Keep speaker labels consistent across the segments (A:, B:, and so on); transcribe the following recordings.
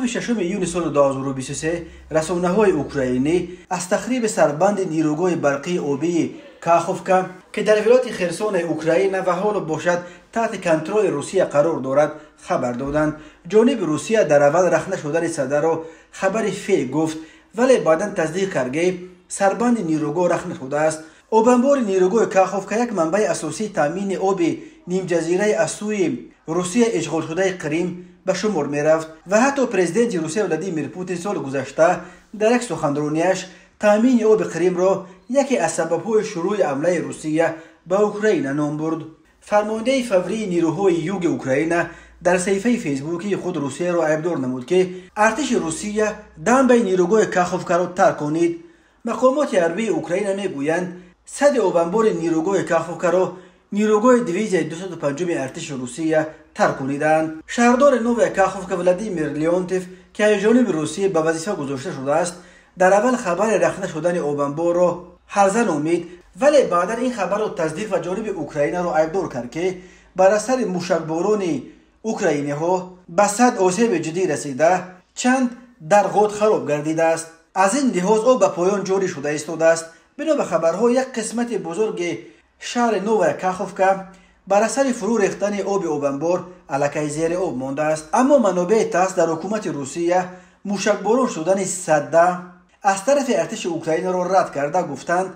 A: 6 июни соли 2023 расонаҳои украинӣ аз тахриби сарбанди нерӯгоҳи барқии обии Каховка, ки дар вилояти Херсони Украина ва ҳоло бошад таҳти контроли Русия қарор дорад, хабар доданд. Ҷониби Русия дар аввал рахна шудани садаро хабари фейк гуфт, вале баъдан тасдиқ кард, ки сарбанди нерӯгоҳ рахна шудааст. Обанбори нерӯгоҳи Каховка як манбаи асосии таъмини оби нимҷазираи аз сӯи Русия ишғолшудаи Қрим ба шумор мерафт ва ҳатто президенти Русия Владимир Путин соли гузашта дар як суханронияш таъмини оби Қримро яке аз сабабҳои шурӯъи ҳамлаи Русия ба Украина ном бурд. Фармондеҳи фаврии нерӯҳои юги Украина дар саҳифаи фейсбукии худ Русияро айбдор намуд, ки артиши Русия дамбаи нерӯгоҳи Каховкаро тарконид. Мақомоти ҳарбии Украина мегӯянд, сади обанбори нерӯгоҳи Каховкаро нерӯгоҳи дивизияи 205 артиши Русия таркониданд. Шаҳрдори Новая Каховка Владимир Леонтев, ки аз ҷониби Русия ба вазифа гузошта шудааст, дар аввал хабари рахна шудани обанборро ҳарза номид, вале баъдан ин хабарро тасдиқ ва ҷониби Украинаро айбдор кард, ки бар асари мушакборони украиниҳо ба сад осеби ҷиддӣ расида, чанд дарғот хароб гардидааст. Аз ин лиҳоз об ба поён ҷорӣ шуда истодааст. Бино ба хабарҳо, як қисмати бузурги шаҳри Новая Каховка бар асари фурӯ рехтани оби обанбор аллакай зери об мондааст. Аммо манобеи ТАСС дар ҳукумати Русия мушакборон шудани садда аз тарафи артиши Украинаро рад карда гуфтанд,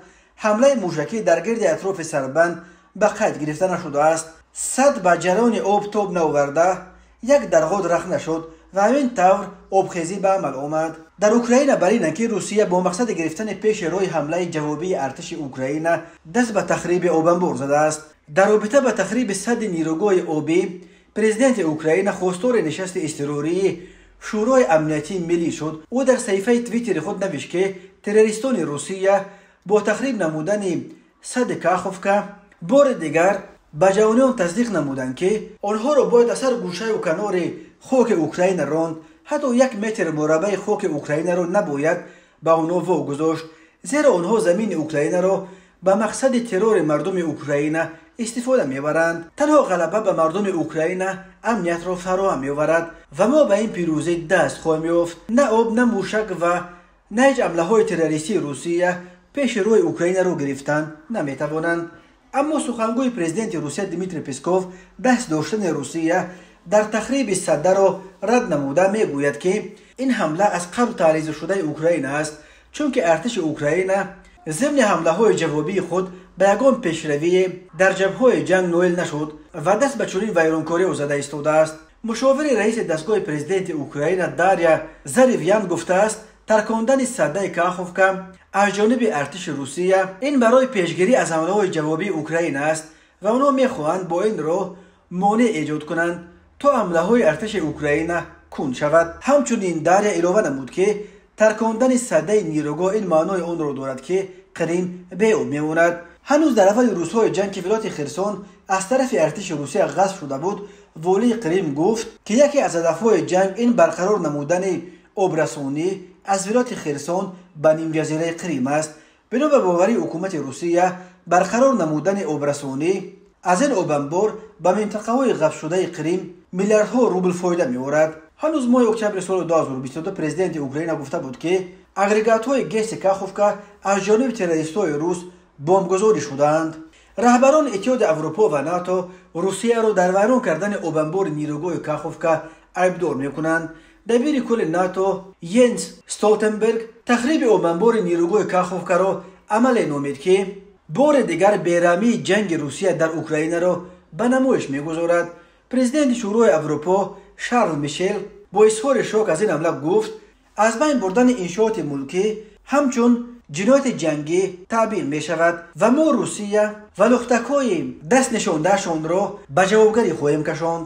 A: ҳамлаи мушакӣ дар гирди атрофи сарбанд ба қайд гирифта нашудааст. Сад ба ҷараёни об тоб наоварда, як дарғот рахна шуд ва ҳамин тавр обхезӣ ба амал омад. Дар Украина бар инанд, ки Русия бо мақсади гирифтани пеши роҳи ҳамлаи ҷавобии артиши Украина даст ба тахриби обанбор задааст. Дар робита ба тахриби садди нерӯгоҳи обӣ президенти Украина хостори нишасти изтирории Шӯрои амниятии миллӣ шуд. Ӯ дар саҳифаи твиттери худ навишт, ки террористони Русия бо тахриб намудани садди Каховка бори дигар ба ҷавониён тасдиқ намуданд, ки онҳоро бояд аз ҳар гӯшаю канори хоки Украина ронд. Ҳатто як метр мураббаи хоки Украинаро набояд ба онҳо вогузошт, зеро онҳо замини Украинаро ба мақсади террори мардуми Украина истифода мебаранд. Танҳо ғалаба ба мардуми Украина амниятро фароҳам меоварад ва мо ба ин пирӯзӣ даст хоҳем ёфт. На об, на мушак ва на ҳеҷ ҳамлаҳои террористии Русия пеши роҳи Украинаро гирифтан наметавонанд. Аммо сухангӯи президенти Русия Дмитрий Песков даст доштани Русия дар тахриби саддаро рад намуда мегӯяд, ки ин ҳамла аз қабл таъризшудаи Украина аст, чунки артиши Украина зимни ҳамлаҳои ҷавобии худ ба ягон пешравие дар ҷабҳаҳои ҷанг ноил нашуд ва даст ба чунин вайронкориҳо зада истодааст. Мушовири раиси дастгоҳи президенти Украина Дарья Заривян гуфтааст, таркондани саддаи Каховка аз ҷониби артиши Русия ин барои пешгирӣ аз ҳамлаҳои ҷавобии Украина аст ва онҳо мехоҳанд бо ин роҳ монеъ эҷод кунанд, то ҳамлаҳои артиши Украина кунд шавад. Ҳамчунин Дарья илова намуд, ки таркондани саддаи нерӯгоҳ ин маънои онро дорад, ки Қрим беоб мемонад. Ҳанӯз дар аввали рӯзҳои ҷанг, ки вилояти Херсон аз тарафи артиши Русия ғасб шуда буд, волии Қрим гуфт, ки яке аз ҳадафҳои ҷанг ин барқарор намудани обрасонӣ аз вилояти Херсон ба нимҷазираи Қрим аст. Бино ба боварии ҳукумати Русия, барқарор намудани обрасонӣ аз ин обанбор ба минтақаҳои ғасбшудаи Қрим миллиардҳо рубл фоида меорад. Ҳанӯз моҳи октябри соли 2022 президенти Украина гуфта буд, ки агрегатҳои ГЭСи Каховка аз ҷониби террористҳои рус бомбгузорӣ шудаанд. Раҳбарони Иттиҳоди Аврупо ва НАТО Русияро дар вайрон кардани обанбори нерӯгоҳи Каховка айбдор мекунанд. Дабири кулли НАТО Йенс Столтенберг тахриби обанбори нерӯгоҳи Каховкаро амале номид, ки бори дигар бераҳмии ҷанги Русия дар Украинаро ба намоиш мегузорад. Президенти Шӯрои Аврупо Шарл Мишел бо изҳори шок аз ин ҳамла гуфт, аз байн бурдани иншооти мулкӣ ҳамчун ҷинояти ҷангӣ таъбир мешавад ва мо Русия ва лухтакҳои даст нишондаашонро ба ҷавобгарӣ хоҳем кашонд.